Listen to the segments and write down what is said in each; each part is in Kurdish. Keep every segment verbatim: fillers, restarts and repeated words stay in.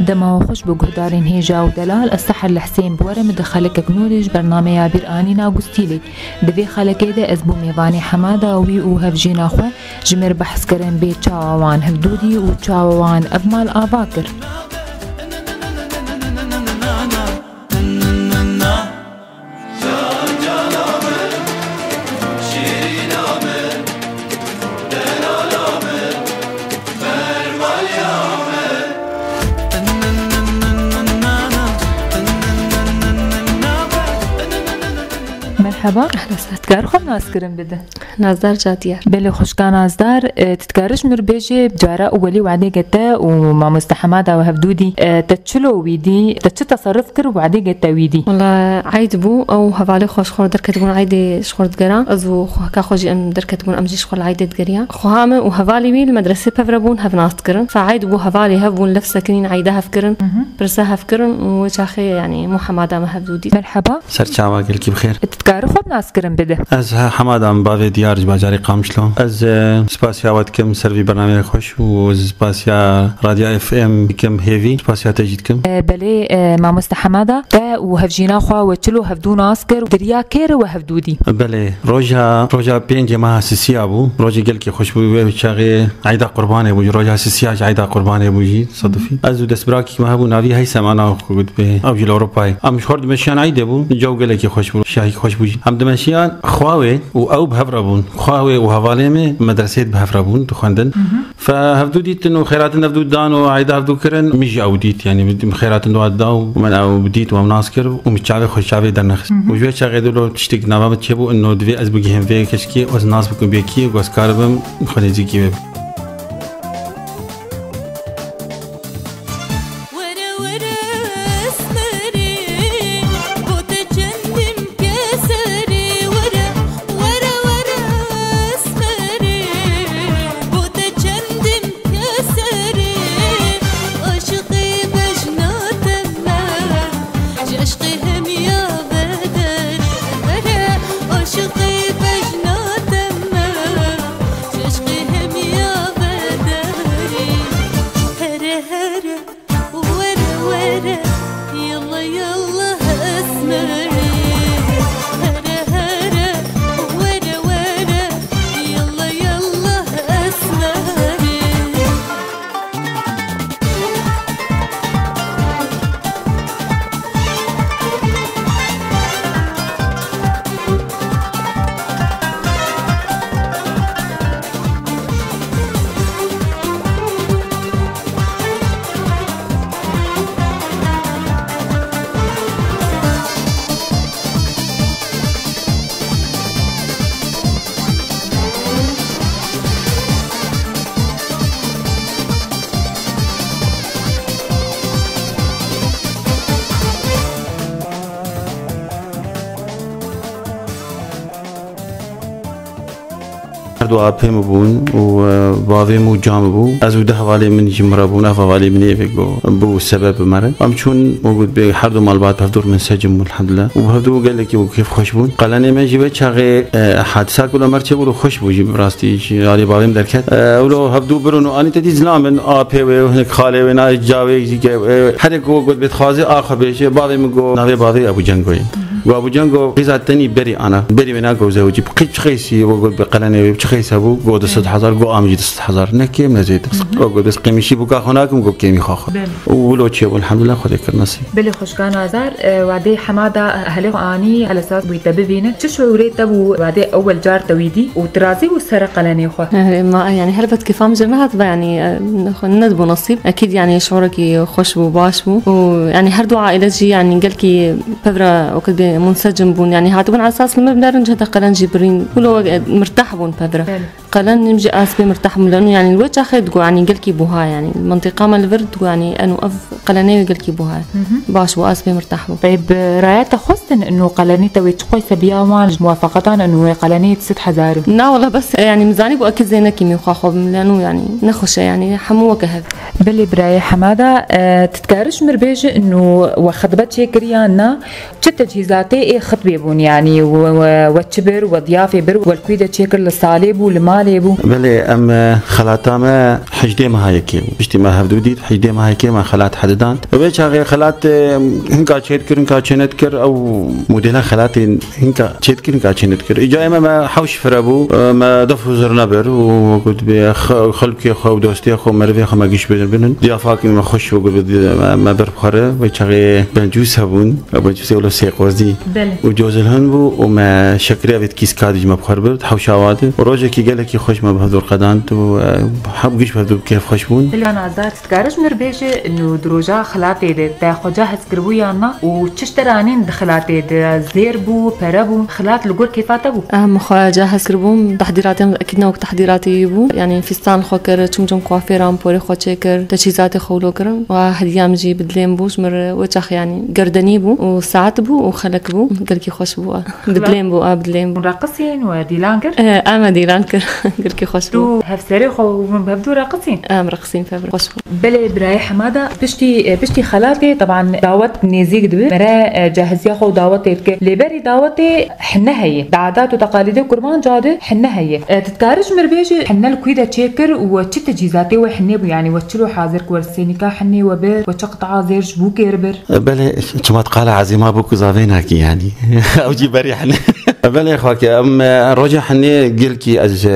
Dema we xweş bo guhdarên hêja û delal, ez Sehel li Hisên bi we re min di xelekek nû de ji bernameya bîranîna Gustîlê. Di vê xelekê de ez bû mêvanê Hemada wî û hevjîna xwe ji mir behs kirin bê çawa wan hevdû dî û çawa wan ev mal ava kir. Merheba. Ehle sehlen. Dikar xwe bi naskirin bide. Nazdar Cadiyar. Belê xwişka Nazdar, e, tu dikare ji mir bêjê cara û welî wadê gete û mamoste Hemada we hevdû dî, e, te çilo wî dî, te çi teserruf kir û wadê gete wî dî? Wala eyd bû, ew hevalê xwe ji xwe re derketibûn eydê ji xwe re digera. Ez û xwe, heka xwe jî em derketibûn, em jî ji xwe li eydê digeriya. Xweha me û hevalê wî li medresê pevre bûn, hev nas dikirin. Fa eyd bû, hevalê hev bûn, lev sekinîn eyda hev kirin, pirse hev kirin û wê çaxê, yanî, mû Hemada me hevdû dî. Merheba. Ser çava, gelkî bi xêr. Tu dikare xwe bi naskirin bide? Ez he-, Hemada me, bavê Diyar ji bajarê Qamişlo. Ez, e, spasiya we dikim ser vî bernameyê xweş û spasiya Radyo F M dikim hêvî. Spasiya te jî dikim. E, belê, e, mamoste Hemada, te û hevjîna xwe we çilo hevdû nas kir û di riya kê re we hevdû dî? Belê, roja, roja pêncê meha sisiya bû. Rojê gelkî xweş bû, wê çaxê eyda Qurbanê bû. Roja sisiya jî eyda Qurbanê bû jî, tesadufî. Ez û destbirakî me hebû, navî Heysem, ana xwe gotibê, ew jî li Ewropayê. Em ji xwe re dimeşiyan, eydê bû, caw gelekî xweş bû, şahî xweş bû jî. Em dimeşiyan, xwe wê û ew bi hev re bûn. Xwe wê û hevalê me medreseyê bi hev re bûn, dixwendin. Fe hevdû dîtin û xêratin hevdû dan û eyda hevdû kirin, min jî ew dît, yanî min xêratin dua da û min ew dît û em nas kir û min çavê xwe çavê dernexist. Û ji wê çaxê dilo tiştek nava min çêbû, ino divê ez bigihim vê keçkê û ez nas bikim bê kî û ez karibim xwe nêzîkî wê bim. Were were esmerî, bo te çendîm keserî. Were, were were esmerî, bo te çendîm keserî. Aşiqî bejna te me, ji eşqê hemiya bederî. Were, aşiqî bejna te me, ji eşqê hemiya bederî. Here here. Were were, yalla yalla esmerî. Here here, were were, yalla yalla esmerî. Her du apê min bûn û, e, bavê min û ca min bû. Ez û du hevalê min jî min re bûn. Ev hevalê min ê vê ku bû sebeb bi me re. Em çûn û got bê her du malbat bi hevdû re minsecim bûn, elhamdulillah. Û bi hevdû gelekî û kêfxweş bûn. Qelenê me jî wê çaxê, e, hadisa ku li Omer çêbû li xweş bû jî, bi rastî jî alî bavê min derket. E, ew lo hevdû birin û anî te dî zilam in, apê wê, hinek xalê wê, navê cavê jî ke, e, herê ku got bê dixwazê, a xwe bêje, bavê min got, navê bavê Ebû Cengo ye. Got Ebû Cengo, qîza tenî berî ana, berî wê nagozewicî. Qî çi qeysî, we got bi qelenê wê, çi qeys hebû? Got du sed hezar, got am jî du sed hezar. Ne kêm ne zêde. Got bes qîmîşî bûka xwe nakim, got kêmî xwe xwe. Belê. Û wilo çêbû, elhamdulillah, Xwedê kir nesîb. Belê xwişka Nazdar, e, wadê Hemada helê xwe anî, helesaz bûyî te bibîne. Çi şûrê te bû wadê ewel car te wî dî û tu razî bû ser qelenê xwe? E, ma, yanî helbet kêfa min jê nehat be, yanî, e, ne xwe, nedibû nesîb. Ekîd, yanî şûrekî xweş bû, baş bû. Û, yanî her du aîle jî, yanî gelkî pevre wekî bê munsecim bûn. Yanî hatibûn esas li min binerin, cihda qelen jî birîn. Wilo, e, mirtah bûn pevre. Belê. Qelen nîm jî ez pê mirtah bûm, leno yanî li wê çaxê digo, yanî gelkî buha, yanî li mintîqa me li vir digo, yanî eno ev qelenê wê gelkî buha ye. Baş bû, ez pê mirtah bûm. Pê bi raya te xwestin eno qelenê te wê çi qoyse biya wan ji muwafaqetan eno wê qelenê di sed hezar? Na wala bes, e, yanî min zanî bû ekî zênekî min xwe xwe bim, leno yanî nexweş e, yanî hemû weke hev. Belê birayê Hemada, e, tu dikare ji mir bêje eno we xetbe çêkiriya na? Çi tecihîzatê ê xitbê bûn, yanî we, we, we çi bir, we diyafê bir, we li kû de çêkir, li salê bû, li ma Alê bû. Belê, em, e, xelata me hejdê meha yekê bû. Piştî me hevdû dît, hejdê meha yekê me xelat hedidan. Wê çaxê xelat, e, hinka çêdikir, hinka çênedikir, ew modela xelatê hinka çêdikir, hinka çênedikir. Îca ême me hewş fire bû, e, me def û zirna bir û got bê xe-, xelkê xwe û dostê xwe, merivê xwe me giş bidin binin. Diyafakî me xweş bû, got bê me, me bir xwere. Wê çaxê bencûs hebûn, bencûsê wilo sê qozî. Belê. Û cozilhun bû û me şekirê vêt kîska dî ji me bi xwe re bir, hewşa wa di. Û rojekî gelekî xweş me bi hevdûr qedand û, e, hep giş bi hevdûr kêf xweş bûn. Bila Nazdar, tu dikare ji mir bêje, nû di roja xilatê de te xwe cahez kiribû yan na? Û çi ji te re anîn di xilatê de? Zêr bû, pere bû, xilat li gor kêfa te bû? Em xwe cahez kiribûm, tehdîratên ekîd ne wek tehdîratê wî bû. Yanî fîstan xwe kir, çûm cem kuafêran, porê xwe çêkir, teçhîzatê xwe wilo kirin. Wa hediya min jî bi dilê min bû, ji mir wê çax yanî gerdenî bû û saet bû û xelek bû. Gelkî xweş bû. Bi dilê min bû, a, bi dilê min bû. Hûn reqisîn we dîlan kir? Eh, em me dîlan kir. Gelkî xweş bû. Tu hevserê xwe hûn bi hevdû reqisîn? Em reqisîn, pevre xweş bû. Belê birayê Hemada, piştî, eh, piştî xelatê, teban dawet nêzîk dibe. Mere, eh, cehiziya xwe û dawetê dike. Lê berî dawetê hinne heye. Di adat û teqalîdê kurmanca de hinne heye. Eh, tu dikarî ji mir bêjî hinne li kû de çêkir û we çi tecîzatê we hinê bû? Yanî we çilo hazir kir, we sênîka hinê we bir, we çi qita'a zêr ji bûkê re bir? Belê, çima qala ezîma bû ku zavê nakî yanî. Ew jî berî hinê. Belê xwake, em, e, roja hinê gelkî ez, e,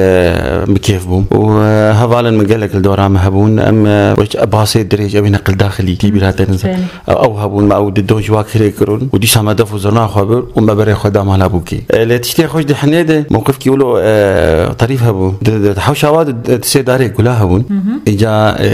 bi kêf bûm. Û, e, hevalên min gelek li dora min hebûn. Em, e, wek basê dirêj, ew ê neqil daxilî, tî bîra te nizam. Belê. Ew hebûn, me ew di do ji wa kirê kirûn. Û dîsa me def û zirna xwe bir û me berê xwe da mala bûkê. E, lê tiştê xweş di hinê de, mewqifkî wilo, e, terîf hebû. Di, di, di hewşa wa di, di sê darê gula hebûn. Hı hı. Îca, e,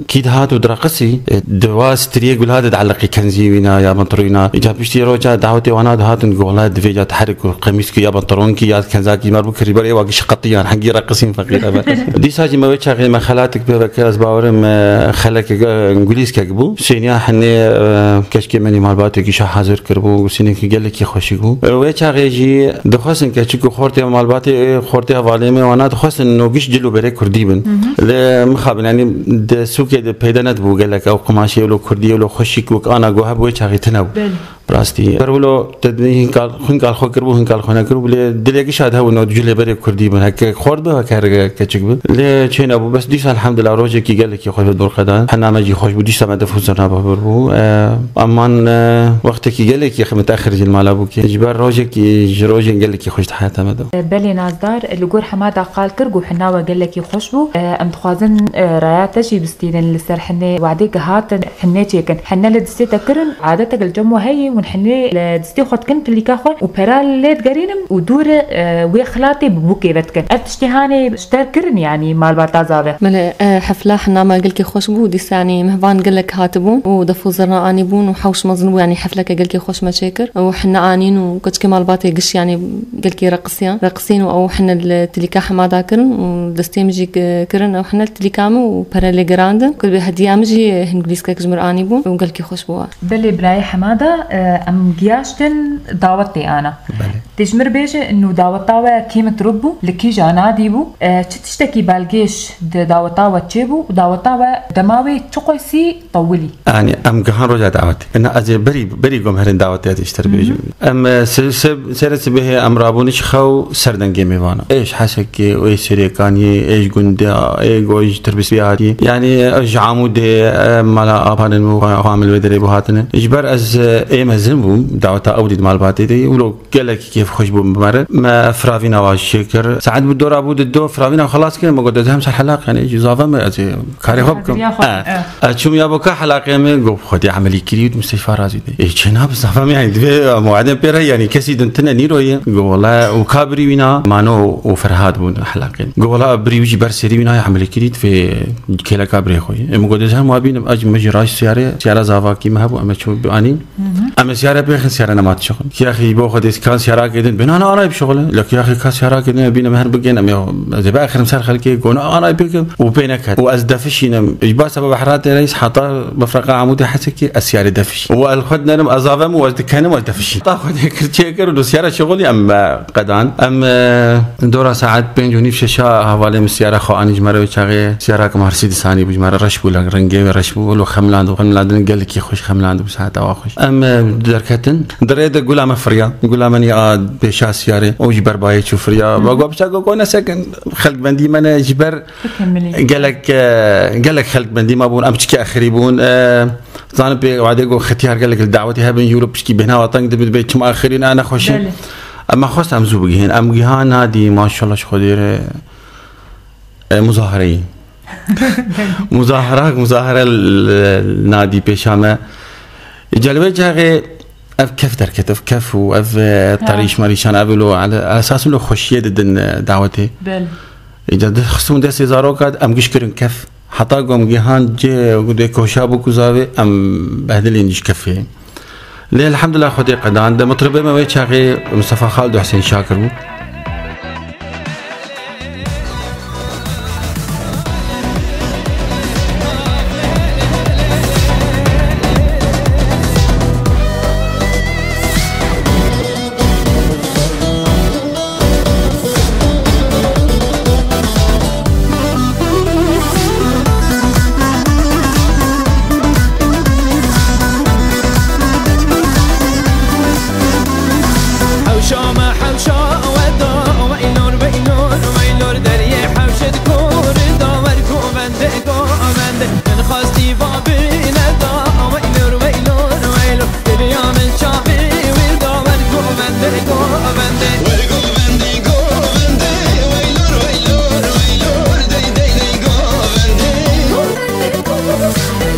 kî dihat û direqisî, e, di wa striyê gula de dieleqî kenzî wîna ya bantirûna. Îca piştî roja dawetê wana dihatin, gola divê ya teherik û qemîskî ya bantironkî ya kenzakî mer bû kirî ber ê wa giş qetiyan, hengî reqisîn feqîr ebe. Dîsa jî me wê çaxê me xelatik pê vekir, ez bawerim, e, xelekek, e, gulîskek bû. Sêniya hinê, e, keşkê menî malbatekî şa hazir kiribû, sînekî gelekî xweşik bû. E, wê çaxê jî dixwestin keçik û xortê malbatê, e, xortê hevalê me wana dixwestin no giş cil û berê kurdî bin. Hı hı. Lê mixabin, yanî di sûkê de peyde nedibû gelek ew qumaşê wilo kurdî, wilo xweşik wek ana go hebû wê çaxê tine bû. Belê. Bi rastî. Ber wilo te di hinkal, hinkal xwe kiribû, hinkal xwe nekiribû, lê dilê gişa de hebû no cilê berê kurdî bin. Heke xort bi, heke herge keçik bi. Lê çê nebû. Bes dîsa elhamdulillah rojekî gelekî xweş bi dor qedan. Hena me jî xweş bû, dîsa me def û zirna bi bir bû. E, eman, e, wextekî gelekî xi-, mitexir jî li mala bûkê. Ji ber rojekî, ji rojên gelekî xweş di heyata me de. Belê Nazdar, li gor hema da qal kir ku hina we gelekî xweş bû. Em dixwazin, e, raya te jî bistînin li ser hinê wadê gihatin hinê çêkin. Hine li distê te kirin, adetek li cem we heye, hûn hinê li distê xwe dikin tilîka xwe û pera lê digerînin û dû re, e, wê xilatê bi bûkê ve dikin. Ev tiştê hanê ji te kirin, yanî malbata zave? Belê, e, hefla hina me gelkî xweş bû, dîsa yanî mehvan gelek hatibûn û def û zirna anîbûn û hewş mezin bû, yanî hefleke gelkî xweş me çêkir û hine anîn û keçikê malbatê giş, yanî gelkî reqisiyan, reqisîn û ew hine li tilîka hema da kirin û destê min jî ki-, kirin, ew hine li tilîka min û pere lê gerandin. Ku bi hediya min jî hin gulîskek ji mir anîbûn û gelkî xweş bû. Belê birayê Hemada, e, em giyaştin dawetê ana. Belê. Tê ji mir bêje, nû daweta we kê mitrûb bû, li kîja nadî bû, e, çi tiştekî belgêş di daweta we çêbû û daweta we dema wê çi qeysî tewilî? Yanî em gihan roja dawetê. Ina ez ê berî, berî gom herin dawetê ez ê ji te re bêjim. Em, e, se-, se-, serê sibehê em rabûn ji xew ser dengê mêvana. Ê ji Hesekê, ê Serêkaniyê, ê ji gundê, ê go ji Tirbisbî hatî. Yanî, e, ji Amûdê, e, mala apanên min xwe, xwe amil wê derê bû hatine. Ji ber ez, e, ê mezin bûm, daweta ew dî di malbatê de, wilo gelekî kêfxweş bûm bi me re. Me firavîna wa jî çêkir. Saet bû dora bû di do, firavîna xelas kirin, me got, ez hem ser helaq, yanî, ji zave me, ez ê karê xwe bikim. Haziriya xwe, Eh. eh. Ez çûm ya bo ka helaqê me, got, Xwedê emelî kirî û di misteyfa razî de. Ê, çê nabe zave me, yanî, divê mewedên pê re, yanî, kesî din tine nîro ye. Got, wela, û ka birî wîna, Mano û Ferhad bûn helaqê. Got, wela, birî wî jî ber serî wîna ya emelî kirî, divê kêleka birê xwe ye. Ê, me got, ez her wa bînim, ez jî me jî raş siyare, siyara zavakî me hebû, em ê çû anîn. Hı hı. Em ê siyare pêxin, siyare nema dişixin. Kiyaxî bo xwe dê kan siyarakê din, bêna na anayî bişixulin. Lê kiyaxî ka siyarakê din, bîne me her bigên, em ê, ez ê biaxirim ser xelkê, gona anayî bikim û pê neket. Û ez defişînim. Ji ber sebeba Heratê Reis heta mefreqa Amûdê Hesekê ez siyarê defişî. Û el xwe dinerim, ez avem û ez dikenim, ez defişî. Ta xwe dê kir, çê kir û siyara şixulî em, e, qedan. Em, e, dora saet pênc û nîv şeşa hevalê min siyara xwe anî ji me re wê çaxê siyara ke Mercedes anî bû ji me re reş bû, rengê wê reş bû. Wilo xemiland û xemilandin gelekî xweş xemiland bû saeta wa xweş. Em, e, derketin. Di rê de gula me firiya. Gula me nî a pêşa siyarê, ew ji ber bayê çû firiya. Hı hı. Ve got, "Piçek got, nesekin, xelk bendî me ne ji ber Bikemilî. gelek, e, gelek xelk bendî me bûn, em çikê axirî bûn." E, zanim pê wadê got, "Xetiyar gelek li dawetê hebin, yûro pişkî bêhna wa teng dibin, dibê çima axirîn, a nexweşin." Belê. Em xwest em zû bigihên. Em gihan nadî, maşallah ji Xwedê re. E, muzahareyî. Muzaharak, muzahare l-, nadî pêşa me. Ca li wê çaxê ev kef derket, ev kef û ev, e, Ha. tarîş marîşan, ev lo, ele-, esas lo xweşiyê didin, e, dawetê. Belê. Îca dixistin destê zaroka, em giş kirin kef. Heta ku em gihan cê ku dê koşa bû ku zavê, em behdilîn ji kefê. Lê elhamdulillah Xwedê qedan. De mitribê me wê çaxê Mustafa Xalid û Husên Şakir bû. Hewşa me hewşa weda, weylor, weylor, weylor, deriyê hewşê di kor da, wer govendê, govendê, min xwestî va bîne da, weylor, weylor, weylor, diliya min çavê wê da, wer govendê, govendê. Wer govendê, govendê, weylor, weylor, weylor, dey, dey, dey, govendê.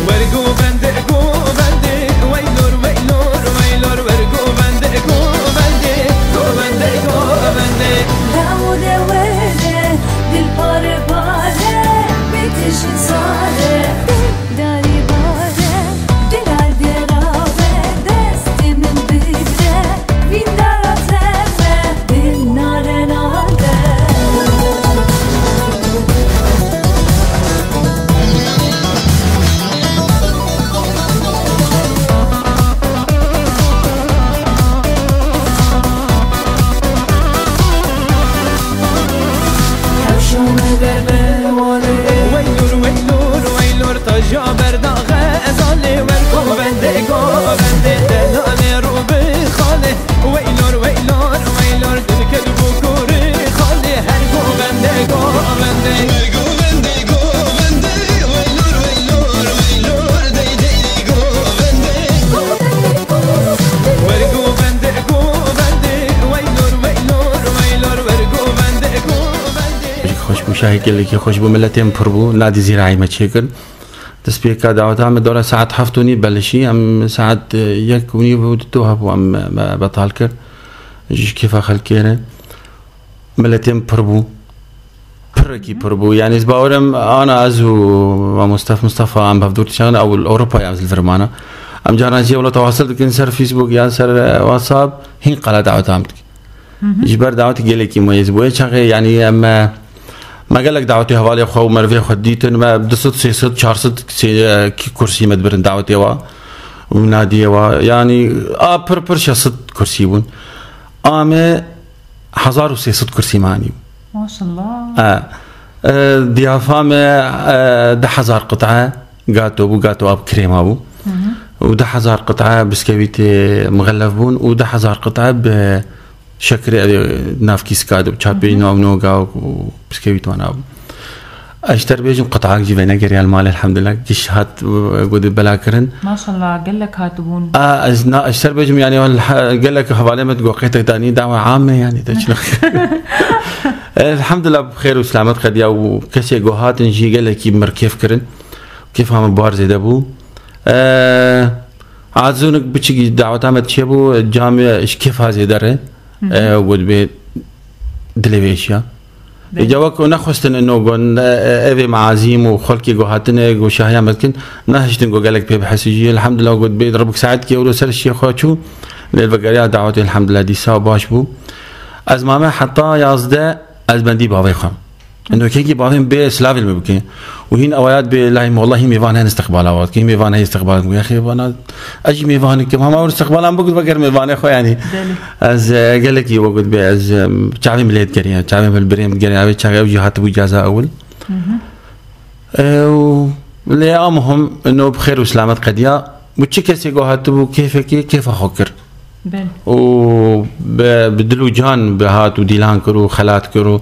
Wer govendê, govendê, weylor, weylor, weylor, wer govendê, govendê, govendê, govendê. Dawde were, dil pare pare, bitiş sare, dil dari bare, dil alde rave, destê min bigre, vîndara zere. Weylor, weylor, weylor, taja berda xezalê, wer govendê, govendê, delalê rû bi xalê. Weylor, weylor, weylor, dilkir bû kurê xalê, her govendê, govendê. Her govendê, govendê, weylor, weylor, weylor, dey, dey, govendê. Wer govendê, govendê, weylor, weylor, weylor, wer govendê, govendê. Xweş bû, şahê gelekî xweş bû, miletê min pir bû, nadî zîrayî me çêkir. Destpêka daweta me dora saet heft û nîv belişî, em saet, e, yek û nîv û du hebû em, me betal kir. Ji kêfa xelkê re. Miletê min pir bû. Pirekî pir bû. Yanî ez bawerim ana ez û mamoste Mustafa em bi hevdûr dişan, ew li Ewropayê em li vir mana. Em caran jî wela tewasil dikin ser Facebook yan ser, e, WhatsApp, hîn qala daweta em dikin. Hı hı. Ji ber dawetê gelekî meyez bû. Ê çaxê, yanî, em, e, me gelek dawetê hevalê xwe û merivê xwe dîtin. Me du sed, sê sed, çar sed sê-, e, kî kursî me dibirin dawetê wa û nadiyê wa. Yanî, a pir pir şeş sed kursî bûn. A me hezar û sê sed kursî me anî. Maşallah. E, e, diyafa me, e, du hezar qit'e gato bû, gato a bi krêma bû. Hı hı. Û du hezar qit'e biskevîtê mixellef bûn û du hezar qit'e bi şekirê, ev ê nav kîska de, çapê Hı hı. nav noga û biskevît wana bû. Ez ji te re bêjim, qit'ak jî venegeriya li malê, elhamdulillah. Giş hat, e, godê bela kirin. Maşallah, gelek hatibûn. A, ez na, ez ji te re bêjim, yanî, wela, gelek hevalê me digo qêtek danî dawa am e, yanî, te çi Elhamdulillah, bi xêr û selamet qediya û kesê ku hatin jî gelekî mir kêf kirin. Kêfa min bar zêde bû. E, azonik biçik daweta me çêbû, camê ji kêfa zêde re. Hı hı. E, got bê dilê vê eşya. Belê. Îca wek nexwestin ino gon, e, evê me azîm û xelkê ku hatine, ku şahiya me dikin, nehiştin ku gelek pê bihesî jî. Elhamdulillah, got bê Rebik saet kê û ser şiyê xwe çû. Lê vegeriya dawetê, elhamdulillah, dîsa baş bû. Ez mame heta yazdeh, ez bendî bavê xwe. Ino kengî bavê min bê silavê li min bike. Û hîn ewaya dibê, lahî min, wellahî mêvan hene istiqbala we dike. Hîn mêvan heye istiqbala min. Yaxê vana, ez jî mêvan dikim. Hema wir istiqbala min bikir veger mêvanê xwe, yanî. Belê. Ez, e, gelekî we got bê, ez, e, çavê min lê digeriya, çavê min li birê min digeriya. Ew çaxê ew jî hatibû caza ewil. Hı hı. E, û lê a muhim, ino bi xêr û selamet qediya. Û çi kesê ku hatibû kêfekê, kêfa xwe kir. Belê. û bi, bi dil û can bi hat û dîlan kir û xelat kir û,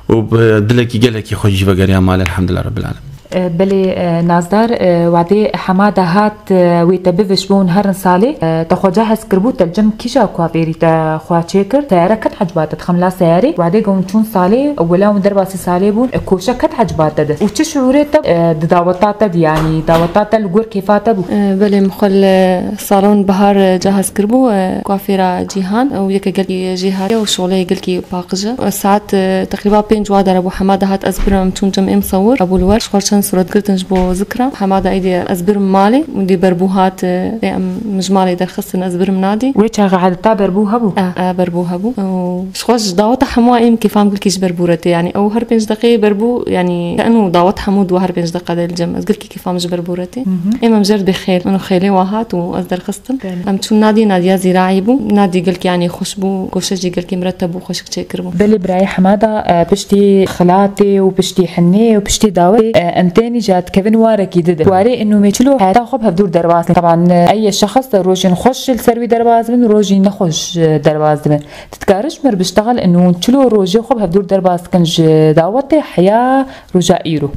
û bi dilekî gelekî xweş jî vegeriya malê, elhamdulillah Rabbil Alemin. E, belê, e, Nazdar, e, wadê Hemada hat, e, wê te biviş bûn herin salê, e, te xwe cahez kiribû, te li cem kîja kuafêrî te xwe çêkir, seyare ket ecba te dixemla seyarê, wadê gewin çûn salê, wela hûn derbasî salê bûn, e, koşe ket ecba te di. Û çi şiûrê te, e, di daweta te di, yanî daweta te li gor kêfa te bû? E, belê, min xwe li salon bihar, e, cahez kiribû, e, kuafêra Cîhan, û yeke gelkî jêhatî û şoleyê gelkî paqij e. E, saet, e, teqrîba pênc wa dere bû, Hemada hat ez birim, em çûn cem ê misewir, Ebû Lwer, ji xwe çend sûret girtin ji bo zikra. Hemada êdî ez birim malê, û dî berbû hat, e, ê em min ji malê derxistin, ez birim nadî. Wê çaxa edeta berbû hebû? E, e, berbû hebû. Û ji xwe ji daweta hemû ê min kêfa min gelkî ji berbû re tê. Yanî ew her pênc deqeyê berbû, yanî eno dawet hemû dua her pênc deqa de li cem. Ez gelkî kêfa min ji berbû re tê. Hı hı. Ê min jêr bê xêl. Min xêlê wa hat û ez derxistim. Belê. Em çûn nadî, nadîya zîraî bû. Nadî gelkî, yanî xweş bû, goşe jî gelkî mireteb bû, xweşik çêkiribû. Belê birayê Hemada, e, piştî xilatê û piştî hinê û piştî dawetê, e, em tênî jî dikevin warekî dide. Warê inu mê çilo heta xwe bi hevdûr derbas dikin. Teban, e, ey şexs de rojên xweş li ser wî derbas dibin, rojên nexweş, e, derbas dibin. Tu dikarî ji mir biştexil inu çilo rojê xwe bi hevdûr derbas dikin ji dawetê heya roja îro?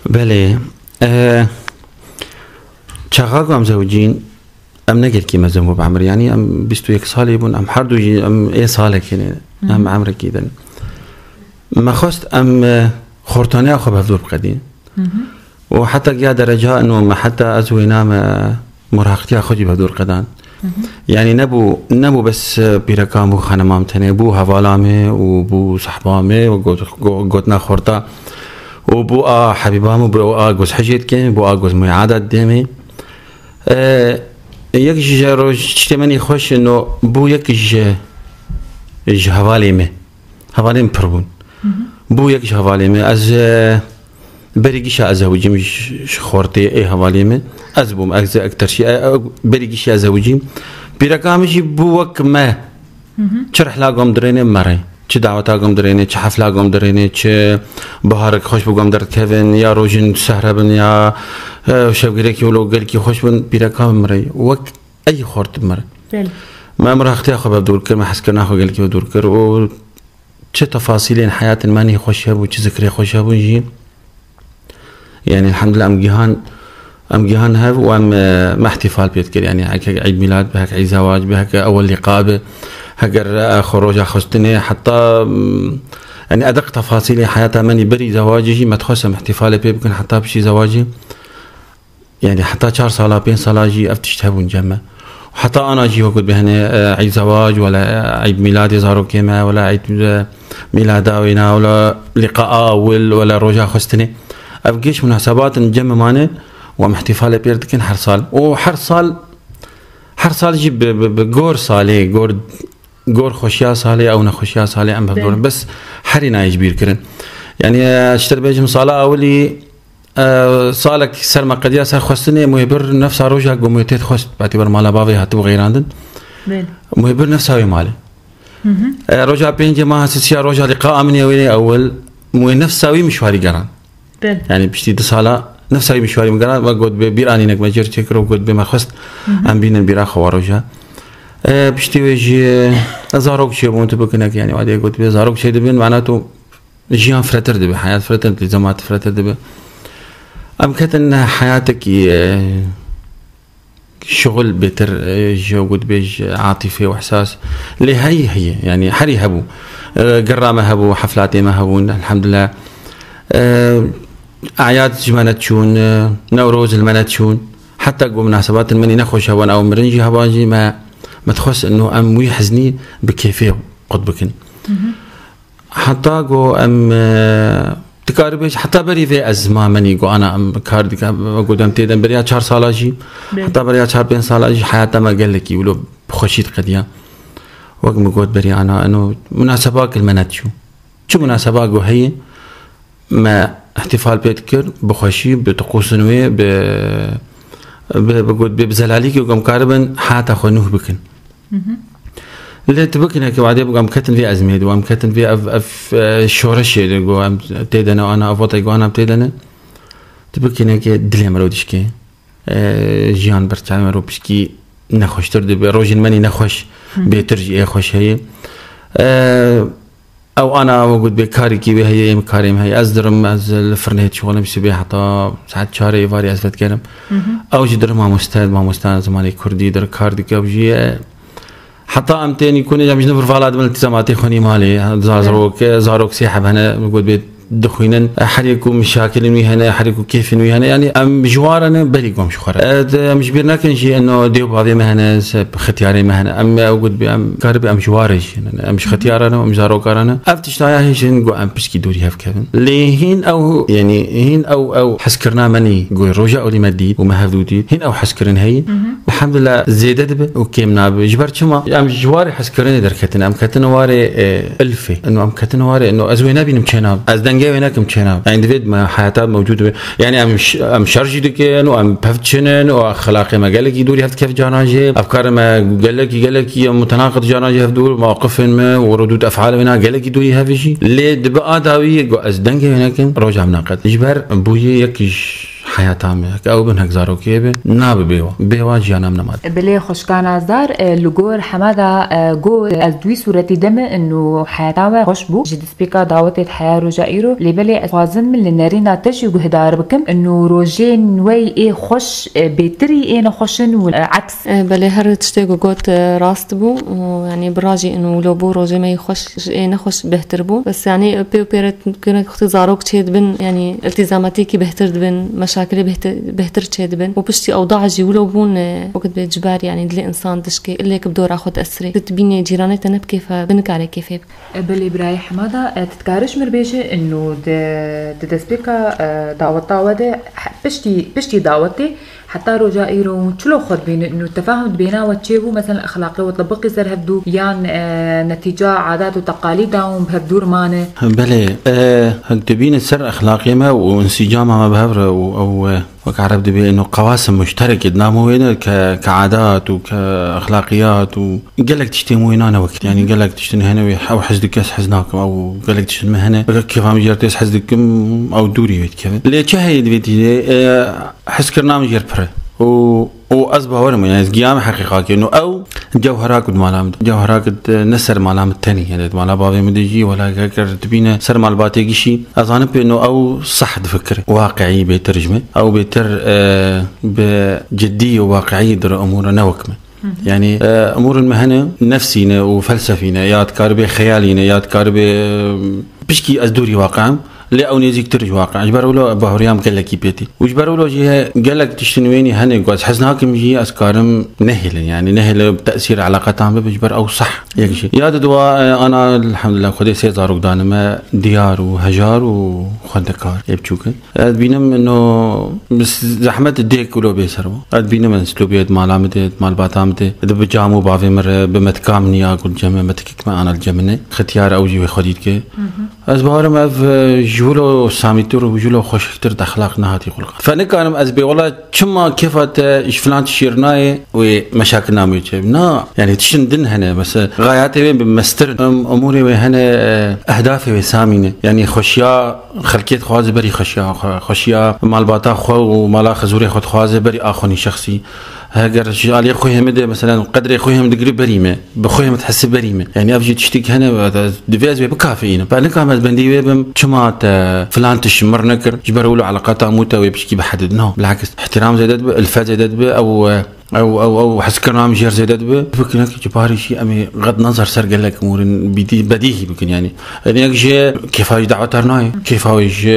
Belê. E, çaxa ku em zewicîn, em ne gelkî mezin bû bi emir. Yanî em bîst û yek salî bûn, em her du jî em ê salekê ne, Hı hı. em emrekî din. Me xwest em, e, xortaniya xwe bi hevdûr biqedîn. Hı hı. Û heta giya dereca ino me heta ez wêna me muraqtiya xwe jî bi hevdûr qedan. Hı hı. Yanî nebû, nebû bes, e, pîreka min û xanima min tenê, bû hevala me û bû sahba me û got-, go-, gotina xorta. Û bû a hebîba min, bû a goz hecê dike, bû a goz muêada didê me. E, yek ji roj tiştê menî xweş ino, bû yek ji, ji hevalê me. Hevalê min pir bûn. Hı hı. Bû yek ji hevalê me. Ez, e, berî gişa ez zewicîm ji, ji xortê ê hevalê me. Ez bûm, ez, ek terşî, e, e, berî gişa ez zewicîm. Pîreka min jî bû wek me. Hı hı. Çi rihla gom dirêne mere. Çi daweta gom dirêne, çi hefla gom dirêne, çi biharek xweş bi gom derdikevin, ya rojin sehre bin, ya, e, şevgirêkî wilo gelkî xweş bin, pîreka min mirey. Wek ey xort mire. Belê. Me miraxtiya xwe bi dûr kir, me hezkirina xwe gelkî bi dûr kir û çi tefasîlên heyatin me nî xweş hebû, çi zikrê xweş hebû jî. Yanî elhamdulillah em gihan, em gihan hev û em, e, me îhtîfal pê dikir. Yanî heke Eîd Mîlad be, heke Eîd Zewac be, heke ewel lîqa be, heger, e, xwe roja xwestinê, heta, mm, yanî edeq tefasîlê heyata me nî berî zewacê jî me dixwest em îhtîfalê pê bikin heta piştî zewacê. Yanî heta çar sala, pênc sala jî ev tişt hebûn cem me. Heta ana jî wekû dibêhne, e, Eîd Zewac, wela, e, Eîd Mîladê zarokê me, wela Eîd, e, Mîlada wêna, wela Liqaa Ewil, wela Roja Xwestinê. Ev giş munasebatin cem me mane û em îhtîfalê pêr dikin her sal. Û her sal, her sal jî bi, bi, bi gor salê, gor, gor xweşiya salê, ew nexweşiya salê em Belê. Bevdorin. Bes herî nayê ji bîr kirin. Yanî, e, ji te dibêjim sala ewilî, E, salek ser me qediya ser xwestinê, muhêbir nefsa roja ku muhê tê dixwest, betî ber mala bavê hatibû xeyrandin. Belê. Muhêbir nefsa wê malê. Hı hı. E, roja pêncê maha sisiya roja liqa aminê wê ewil, muhê nefsa wî mişwarî geran. Belê. Yani piştî du sala nefsa wî mişwarî min geran, ve got bê bîr anînek me cêr çêkir û got bê me xwest Hı hı. em bînin bîra xwe wa roja. E, piştî wê jî, e, zarok çêbûn, tu bikinek, yani wadê got bê zarok çê dibin, mana tu jiyan firetir dibe, heyat firetir dibe, zemat firetir dibe. Em ketin heyatekî, e, şixul bêtir, e, ji got bê ji atîfê û ihsas. Lê heyî heye, yani herî hebû. E, girra me hebû, heflatê me hebûn, elhamdulillah. E, eyad ji me neçûn, e, Newroz li me neçûn. Heta ku munasebatên me nî nexweş hebûn, ew mirin jî heban jî me, me dixwest ino em wî heznî bi kêfê qut bikin. Hı hı. Heta ku em, e, dikarî bêj, heta berî vê ez ma menî ku ana em kar dikin, ku dem têden beriya çar sala jî, Bê. heta beriya çar pênc sala jî heyata me gelekî wilo bi xweşî diqediya. Wek min got berî ana, eno munaseba kil me nediçû. Çi munaseba ku heye, me îhtîfal pê dikir, bi xweşî, bi tiqûsin wê, bi, bi, bi got, bi, bi zelalîkê ku em karibin heyata xwe nûh bikin. Hı hı. Lê tu bikinekî wadê bû em ketin vê ezmê de, em ketin vê ev, ev, e, şoreşê de, ku em tê de ne, ana, ev watayê ku ana em tê de ne. Tu bikinekî dilê me ro dişkê. E, jiyan ber çavê me ro pişkî nexweştir dibe. Rojên me nî nexweş, bêtir jî ê xweş heye. E, Ew ana, ew got bê karekî wê heye, em karê me heye. Ez dirim, ez li firnê dişixulim sibê heta saet çarê êvarê ez vedikerim. Ew jî dirim mamoste, mamoste zimanê kurdî dir kar dike, ew jî ye. Heta em tên îkonê, em ji nû vir vala dibin, îltîzamatê xwe nî malê, zarok, zarok sê heb hene, min got bê dixwînin, her yek ku mişakilên wî hene, her yek ku kêfên wî hene, yanî em ji wan re ne, berî gom ji xwe re. E, de, em ji bîr nekin jî, eno dê û bavê me hene, se xetiyarê me hene. Em, ew got bê, em karibe em ji wan re jî ne, em ji xetiyara ne, em ji zaroka re ne. Ev tiştaya hêjin got em pişkî dûrî hev kevin. Lê hîn ew, yanî hîn ew, ew hezkirina me nî got roja ewlî me dît û me hevdû dît. Hîn ew hezkirin heyî. Elhamdulillah zêde dibe û kêm nabe. Ji ber çima? Em ji warê hezkirinê derketin. Em ketin warê, e, ilfê. Eno em ketin warê, eno ez wê nebînim çênabe. Ez dengê wê nekim çênabe. Yani divê me heyata mewcûd be. Yani em ş-, em şer jî dikin û em pevçinin û exlaqê me gelekî dûrî hev dikeve caran jî. Efkarê me gelekî, gelekî mutenaqid caran jî hev dûr, mewqifên me û rudûd efalê me gelekî dûrî hev jî. Lê dibe a dawî got ez dengê wê nekim, roja min naqet. Ji ber bûyî yek ji heyata me. Hek ew bin, hek zarokê bin, nabe bê wan. Bê wan jiyana min nema. Belê xwişka nazdar, e, li gor hema de, e, got, ez di wî sûretî de me, ino heyata we xweş bû. Ji destpêka dawetê di heya roja îro. Lê belê ez xwazim li nerîna te jî guhdar bikim. Ino rojên we ê xweş, e, bêtirî ê nexweş in û, e, eks. E, belê her tiştê ku got, e, rast bû. Û, yanî, bi rajî ino wilo bû, rojê me yê xweş ji ê nexweş bêhtir bû. Bes, yanî, pê û pê re Kinek xwetî zarok çêdibin, yanî îltîzamatiyekî bêhtir dibin, meşakilê bêhtir, bêhtir çêdibin. Û piştî ewda jî wilo bûn, e, wekî dibê ciber, yanî dilê însan dişkê, ilê ki bi dora xwe diesirê. Tu dibînê cîranê te ne bi kêf e, bi nikarê kêfê bike. E, belê birayê hema de, e, tu dikarî ji min re bêjî, ino di, di destpêka, e, daweta we de, he, piştî, piştî dawetê, Heta roja îro hûn çilo xwe dibînin û tefahum di bêhna we çêbû, meselen, exlaqê we tebiqî ser hevdû yan, e, netîca adat û teqalîda hûn bi hevdû re mane? Belê, e, hek dibîne ser exlaqê me û însîcama me bi hev re û ew, e, wek Ereb dibê, ino qewasim muşterekê di navê wê de ke, ke adat û ke exlaqiyat û gelek tiştên wêna ne wek, yanî gelek tiştên hene wê ew hez dike, ez hez nakim, ew gelek tiştên me hene, weke kêfa min jê re tê, ez hez dikim, ew dûrî wê dikevin. Lê çi heye di vê tîrê, e, Hezkirina min jê re pir e. Û, û ez bawer im, yani ez giya min heqîqa kir. No ew cewhera ku di mala min de, cewhera ku di, ne ser mala min tenê, yani di mala bavê min de jî, wela eger dibîne ser malbatê gişî, ez zanim pê no ew seh difikire. Waqiî bêtir ji me. Ew bêtir, e, bi ciddî û waqiî dir umûra ne wek me. Yani, e, umûrên me hene nefsî ne û felsefî ne, ya dikaribê xeyalî ne, ya dikaribê, e, Pişkî ez dûrî waqe im, lê ew nêzîktir ji waqe. Ji ber wilo bahuriyam gelekî pêtî. Û ji ber wilo jî he gelek tiştin wênî hene ku ez hez nakim jî ez karim nehêlin. Yani nehêle tesîr eleqetan bibe ji ber ew seh yek jî. Ya di dua, e, ana elhamdulillah Xwedê sê zarok dane me diyar û hejar û xwendekar ê biçûk in. Ez dibînim no bi zehmet dêk wilo bê ser wan. Ez dibînim ez lobiyê di mala min de, di malbata min de, di bi cam û bavê min re, bi metika min ya ku li cem me, metikek me ana li cem min e. Xetiyar ew jî wê xwedî dike. Ez bawerim ev, e, ji wilo samîtir û ji wilo xweşiktir di exlaq nehatî xulqan. Fe nikarim ez bê wela çima kêfa te ji filan tiştî re nayê wê meşakil namê çê. Na, yani tiştin din hene. Mesela gayatê wê bi mestir in. Em, umûrê wê hene, e, ehdafê wê samî ne. Yani xweşiya xelkê dixwaze berî xweşiya xwe, xweşiya malbata xwe û mala xezûrê xwe dixwaze berî a xwe nî şexsî. Heger ji aliyê xwe heme de, mesela qedrê xwe hem digiri berî me. Bi xwe hem dihese berî me. Yani ev jî tiştek hene, divê ez wê bikafeyînim. Ba nikarm ez bendî wê bim, çima te filan tişt mir nekir, ji ber wilo eleqata mû te wê pişkî bihedid. No, bilakis, ihtiram zêde dibe, ilfet zêde dibe, ew, ew, ew, ew hezkirina min jê re zêde dibe. Fikir neke ji parî jî em ê qet nazar ser gelek umûrên bidî-, bedîhî bikin yani. Yek ji kêfa wî daweta re nayê, kêfa wî ji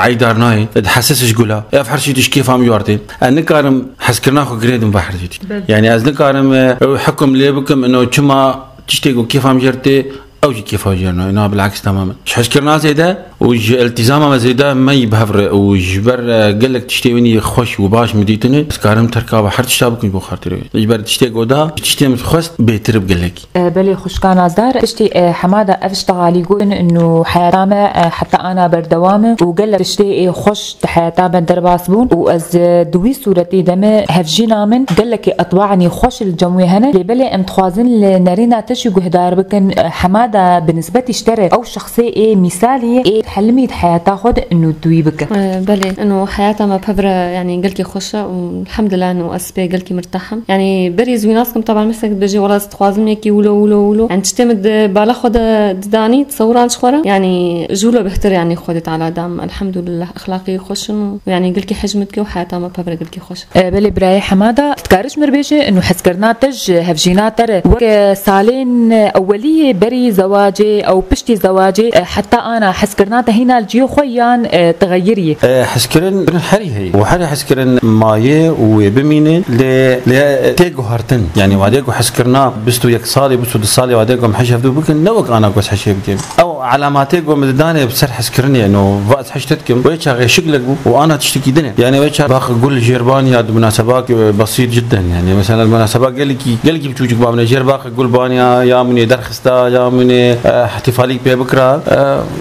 eyda re nayê, dihese ji gula. Ev her tişt ji kêfa min jê re tê. Ez nikarim hezkirina xwe girêdim ve her tiştî. Belê. Yani ez nikarim, e, ew hukm lê bikim, ino çima tiştê ku kêfa min jê re tê, ew jî kêfa jê re nayê. Na bilakis temamen. Ji hezkirina zêde û ji iltîzama me zêde me yî bi hev re û ji ber, e, gelek tiştê wînî xweş û baş min dîtine, ez karim terka ve her tişta bikim bo xatirê wê. Ji ber tiştê ku da, tiştê min xwest bêtir bi gelekî. E, belê xwişka nazdar, piştî, e, hema de ev ji teqalî gotin û heyata me, e, heta ana berdewam e û gelek tiştê, e, xweş di heyata me derbas bûn û ez, e, di wî sûretî de me hevjîna min gelekî etwanî xweş li cem wê hene. Lê belê em dixwazin li nerîna te jî guhdar bikin, e, hema de bi nisbetî ji te re ew şexsê ê mîsalî ê Helimî di heyata xwe de inu tu wî bike. Belê, inu heyata me pevre, yanî gelkî xweş e û elhamdulillah inu ez pê gelkî mirtah im. Yanî berî ez wî nas kim, taban mesela dibêjî wela ez dixwazim yekî wilo wilo wilo. Yanî tiştê min di bala xwe de didanî, tesewran ji xwe re. Yanî ji wilo bihtir, yanî Xwedê Teala dam, elhamdulillah, exlaqî xweş in û yanî gelkî hej min dike û heyata me pevre gelkî xweş e. E, belê birayê Hemada, tu dikarî ji mir bêjî, inu hezkirina te ji hevjîna te re wek, e, salên, e, ewelî yê berî zewacê ew piştî zewacê, e, heta ana hezkirina te hîna li cihê xwe yan, e, tixeyirî? E, hezkirin herî heye û herî hezkirin maye û wê bimîne, lê, lê tê guhertin. Yanî wadê ku hezkirina bîst û yek salê, bîst û du salê wadê ku em hej hevdû bikin, ne wek ana ku ez hejê bikim. Ew elametê ku min didanê bi ser hezkirinê, no, va ez hej te dikim, wê çaxê şiklek bû û ana tiştekî din e. Yanî wê çax baq gul jêr baniya di munasebak, e, besît cidden. Yanî mesela di munaseba gelekî, gelekî biçûçik ba min e, jêr baq gul baniya, ya min ê derxista, ya min ê, e, ihtifalîk pê bikira.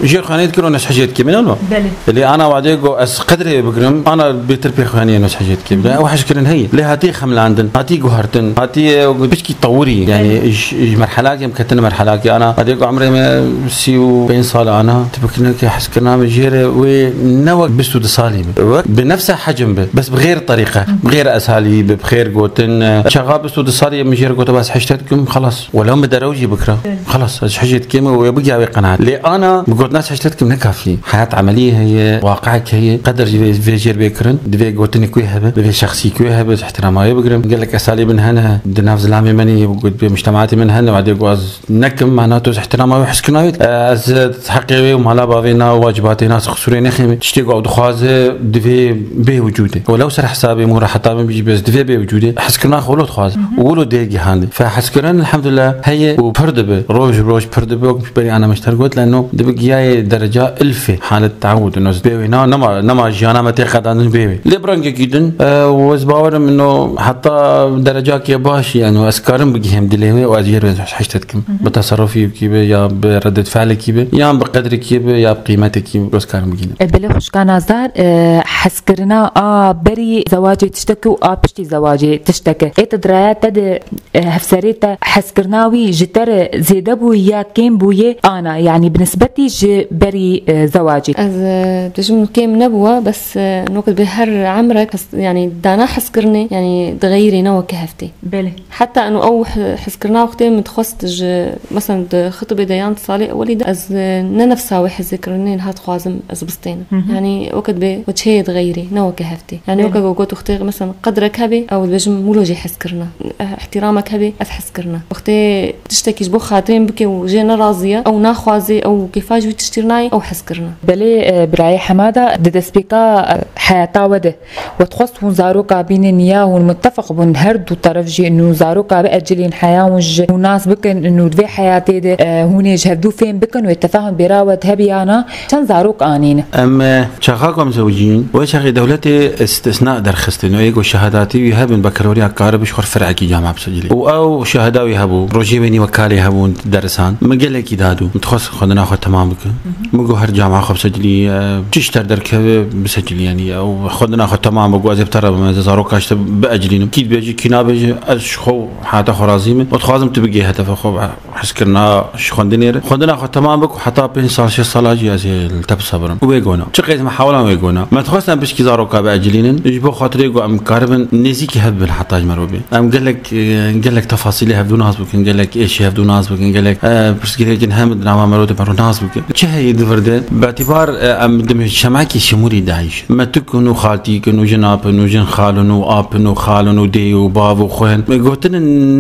E, jêr xanê dikir û ez hejê dikim, no? Belê. Lê ana wadê ku ez qedrê wê bigirim, ana bêtir pê xanê no ez hejê dikim. Ew hejkirin heye. Lê hatî xemlandin, hatî guhertin, hatî, e, piçkî tewirî. Yanî ji, ji merhelakê em ketine merhelakê ana. Wadê ku emrê me sî û pênc sal ana, tu bikinekê hezkirina min jêr e, wê ne wek bîst û du salî be. Wek bi nefsa hecm be. Bes bi xêr terîqe, bi xêr esalî be, bi xêr gotin. Çaxa bîst û du salî min jêr gote bas hej te dikim, xelas. Welew min derew jî bikira. Xelas, ez hejê dikim û wê bigiya wê qenaet. Lê ana bi gotina ez hej te dikim ne kafî. Heyat emelî heye, waqiek heye. Qeder jî vê, vê jêr bê kirin. Divê gotinê ku hebe, divê şexsî ku hebe, ez ihtirama wê bigirim. Gelek esalî min hene, di nav zilamê min ê, bi mujtemaatê min hene, wadê ku ez nekim, mana tu ez ihtirama wê hizkirina wê. Ez heqê wê û mala bavê na û wacibatê na, ez qisûrê nexême. Tiştê ku ew dixwaze, divê bê wicûdê. Welew ser hesabê min, reheta min bijî, bes divê bê wicûdê. Hizkirina xwe wilo dixwaze. Û wilo dê gihandê. Fe hizkirin, elhamdulillah, heye û pir dibe. Roj bi roj pir dibe. Wek berî ana meşter got, leno dibe giyayê dereca ilfê, halet teawud. Ino ez bê wê na, nema, nema jiyana me tê qedandin bê wê. Lê bi rengekî din, e, û ez bawerim ino heta derecakê baş, yani ez karim bigihêm dilê wê û ez jê re hej te dikim. Bi teserrufî wekî be, ya bi reddetfelekî be, yan bi qedrekî be, ya bi qîmetekî be, ez karim bigihînim. E, belê xwişka nazdar, e, hezkirina a berî zewacê tiştek e û a piştî zewacê tiştek e. Ê tu di raya te de, e, hevserê te hezkirina wî ji te re zêde bû ya kêm bûye ana, yanî bi nisbetî ji berî, e, zewacê? Ez, e, dibêjim kêm nebûwe, bes, e, nok dibê her emrek hes-, yanî dana hezkirinê, yanî dixeyirê ne weke heftê. Belê. Heta eno ew hi-, hezkirina wextê min dixwest ji, mesela di xitibê de yan di salê ewelî de ez, e, ne nefsa wê hezkirinê niha dixwazim ez bistênim. Yanî weke dibê û çê dixeyirê, ne weke heftê. Yanî weke ku got wextê, mesela qedrek hebe, ew dibêjim wilo jê hezkirina. Eh, ihtirameke hebe, ez hezkirina. Wextê tiştekî ji bo xatirê min bike û jê nerazî ye, ew naxwaze, ew kêfa ji wî tiştî nayê, ew hezkirina. Belê, e, birayê Hemada, di destpêka, e, heyata we de, we dixwest hûn zaroka bînin ya hûn mutefeq bûn, her du teref jî nû zaroka biecilîn, heya hûn ji hûn nas bikin, nû di vê heyatê de, e, hûn ê ji hevdû fêm bikin, wê tefahum bêra we de hebiya na, çend zarok anîne? Em, e, Çaxa ku em zewicîn, wê çaxê dewletê istisna derxistin. Ê ku şehadatî wî hebin, bekalorya karibe ji xwe fer'ekî cama bisecilî. Û ew şehada wî hebû, rojê wê nî wekalê hebûn derisan. Min gelekî dadû. Min dixwest xwendina xwe temam bikim. Min got her cama xwe bisecilî, e, çi ji te derkeve bisecilî, yanî ew xwendina xwe temam bik, ez ê bi te re bim, ez ê zaroka ji te biecilînim. Kî dibêjî, kî nabêjî, ez ji xwe û heyata xwe razî me. Û dixwazim tu bigihî hedefa xwe. Hezkirina ji xwendinê re. Xwendina xwe temam bik û heta pênc sal, şeş sala jî ez ê li te bisebirim. Wê gona. Çi qeyd me hewalan wê gona. Me dixwest em pişkî zaroka biecilînin. Ji bo xatirê ku em karibin nêzîkî hev bibin heta ji mero bê. Em gelek, e, gelek tefasîlê hevdû nas bikin, gelek êşî hevdû nas bikin, gelek, e, pirsgirêkên hem di nava mero de mero nas bikin. Çi heye di vir de? Betîbar, e, em di şemekî şimûrî dayîş. Me tu kin û xaltî kin û jin apin û jin xalin û apin û xalin û dê û bav û xwên. Gotin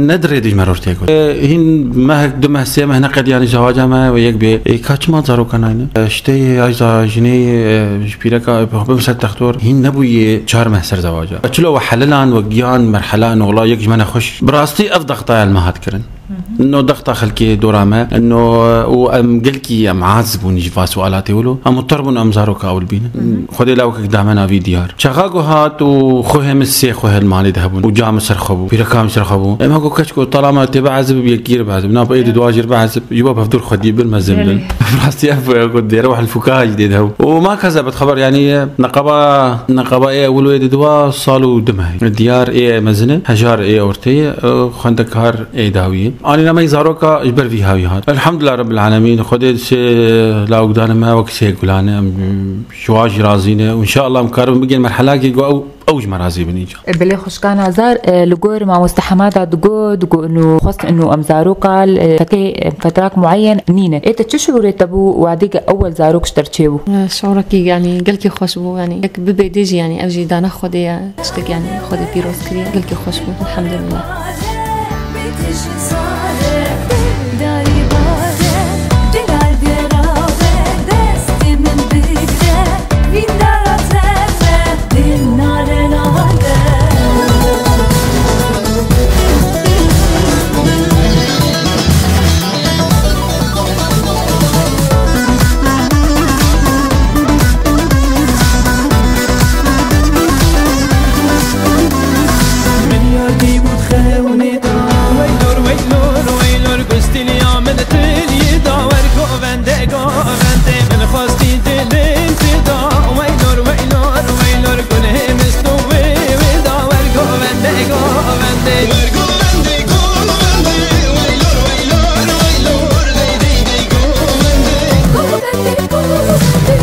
ne di rê dijmar ortê got. E, hîn mehek, du meh, sê meh neqediyanî zewaca me ve yek bê. E, ka çima zaroka nayne? E, işte, ya za jinê, e, ji pîreka, e, bim ser textor. Hîn nebûye çar meh ser zewaca. E, çilo we helilan, we giyan, merhela, nola, yek ji me nexweş. Bi rastî ev dextaya li me hat kirin. No dexta xelkê dora me, no, û em gelkî em aciz bûn ji va sualatê wilo. Em muter bûn em zaroka ew li bînin. Xwedê la wekek dame navî diyar. Çaxa ku hat û xwehê min sê xwehê li malê de hebûn û ca min ser xwe bû, pîreka min ser xwe bû. Em ha ku keç ku tala me tê biezib, bi yekî re biezib. Na bi êdî dua jî re biezib. Ji bo bi hevdûr xwedî bin mezin bin. Rastî ev ku dêre wehel fukaha jî dê de hebû. Û ma keze bit xeber, yanî neqaba, neqaba ê ewil ê di dua sal û du meh. Diyar ê mezin e, hejar ê ortê ye, xwendekar ê dawî ye. Anîna me zaroka ji ber vî hawî hat. Elhamdulillah Rabbil Alemîn. Xwedê dişê lawikdana me wek sê gulan e. Em ji wan jî razî ne. Û înşallah em karin bigên merhelakê ku ew, ew ji me razî bin îca. Belê xwişka Nazar, e, li gor mamoste Hemada digot, digot inu xwest inu em zaroka, e, fetê, e, fetrak mueyen nîne. Ê te çi şiûrê te bû wadî ke ewel zarok ji te re çêbû? E, şiûrekî, yanî, gelkî xweş bû, yanî, yek bibê dê jî, yanî, ev jî dana Xwedê ye, tiştek, yanî, Xwedê pîroz kiriye. Gelkî xweş bû, elhamdulillah. Min yar dî bû xewnê da. Weylor, weylor, weylor, gustîliya min tilî da. Wer govende, govende, min xwestî dilê min fida. Weylor, weylor, weylor, gulê mistû wê, wê da. Wer govende, govende. Wer govende, govende, weylor, weylor, weylor, dey, dey, dey, govende.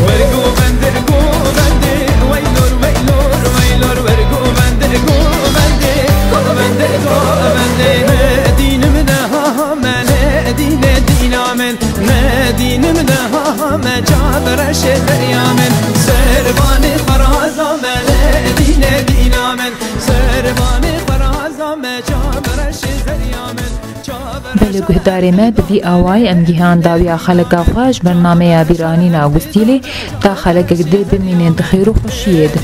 Wer govende, govende, weylor, weylor, weylor, wer govende, govende, govende, govende. Me dînim ne ha ha, me ne dîne dîna min, me dînim ne ha ha, me çav reşê derya min. Servanê xweraza me ne dîne dîna min, servanê xweraza me çav reşê derya min. Belê guhdarê me, bi vî awayî em gihan dawiya xeleka xwe ji bernameya bîranîna Gustîlê, ta xelekek dê bimînin di xêr û xweşiyê de.